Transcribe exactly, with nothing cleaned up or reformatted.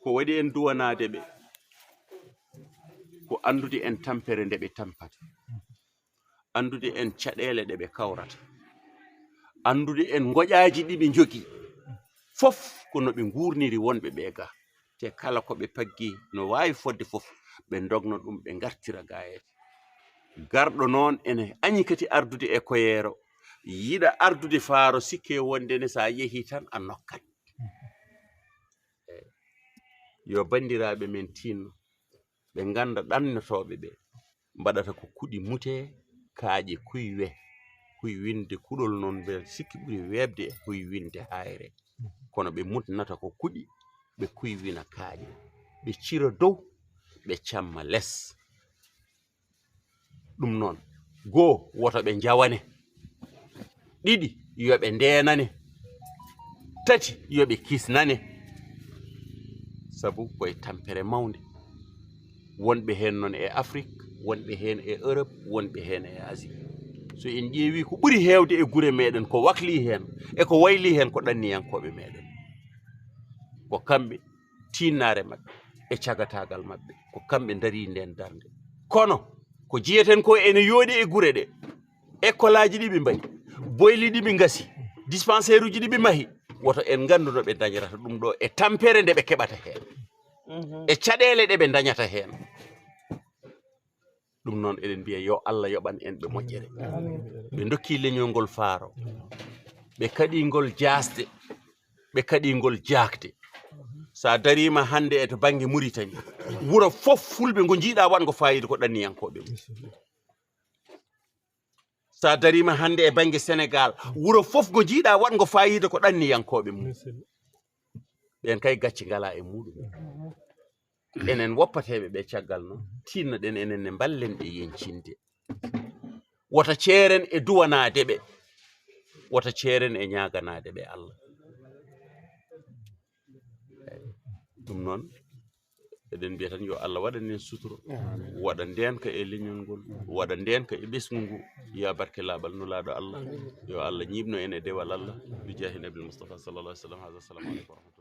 Ko waɗi en duwanaade ɓe, ko anndude en tampere nde ɓe tampata, anndude en caɗeele ɗe ɓe kawrata, anndude en ngoƴaaji ɗi ɓe njogii. Fof ko no ɓe nguurniri wonɓe ɓe ga. Te kala ko ɓe paggi no waawi fodde fof, ɓe ndogno ɗum, ɓe ngartira gaayeeje. Garɗo noon ene añi kadi ardude e koyeero, yiɗa ardude faaro, sikke wonde ne so a yehii tan a nokkat. Eey. Yo banndiraaɓe men tinno, ɓe ngannda ɗannotooɓe ɓe mbaɗata ko kuɗi mutee, kaaƴe kuywe, kuywinde kuɗol noon mbeɗa sikki ɓuri weeɓde e kuywinde hayre. Kono ɓe mutnata ko kuɗi, ɓe kuywina kaaƴe, ɓe cira dow, ɓe camma les. Ɗum noon, goo, woto ɓe njawane. Ɗiɗi, yo ɓe ndeenane. Tati, yo ɓe kisnane. Sabu koye tampere mawnde. Wonɓe heen noon e Afrik, wonɓe heen e Europe, wonɓe heen e Asie. So en ƴeewi ko ɓuri heewde e gure meɗen, ko wakli heen e ko wayli heen, ko ɗanniyankooɓe meɗen. Ko kamɓe tinnaare maɓɓe e cagataagal maɓɓe, ko kamɓe ndarii ndeen darnde. Kono ko jiyeten ko ene yooɗi e gure ɗe, école aji ɗi ɓe mbaɗi, boyli ɗi ɓe ngasi, dispensaire uji ɗi ɓe mahi, woto en nganndu no ɓe ndañrata ɗum ɗo e tampere nde ɓe keɓata heen, e caɗeele ɗe ɓe ndañata heen. Ɗum noon, eɗen mbiya yo Allah yoɓan en ɓe moƴƴere. Ɓe ndokki leñol ngol faaro, ɓe kaɗi ngol jaasde, ɓe kaɗi ngol jaakde. So a dariima hannde e to bannge Muritani, wuro fof fulɓe ngo njiiɗa waɗngo faayiida ko ɗanniyankooɓe mum. So a dariima hannde e bannge Senegaal, wuro fof ngo njiiɗa waɗngo faayiida ko ɗanniyankooɓe mum. Ɓeen kay gacce ngalaa e muɗum. Enen woppateeɓe ɓe caggal noon, tinnoɗen enen ne mballen ɓe yeñcinde. Wota ceeren e duwanaade ɓe, wota ceeren e ñaaganaade ɓe Allah. Eey, ɗum noon, eɗen mbiya tan yo Allah waɗan en suturo, waɗa ndeenka e leñol ngol, waɗa ndeenka e ɓesngu ngu, yaa barke laaɓal Nulaaɗo Allah. Yo Allah ñiiɓno en e dewal Allah, bi jaahi Nabil Mustafa sallallahu alaihi wasallam. Haaza, assalamu aleykum wa rahmatullah.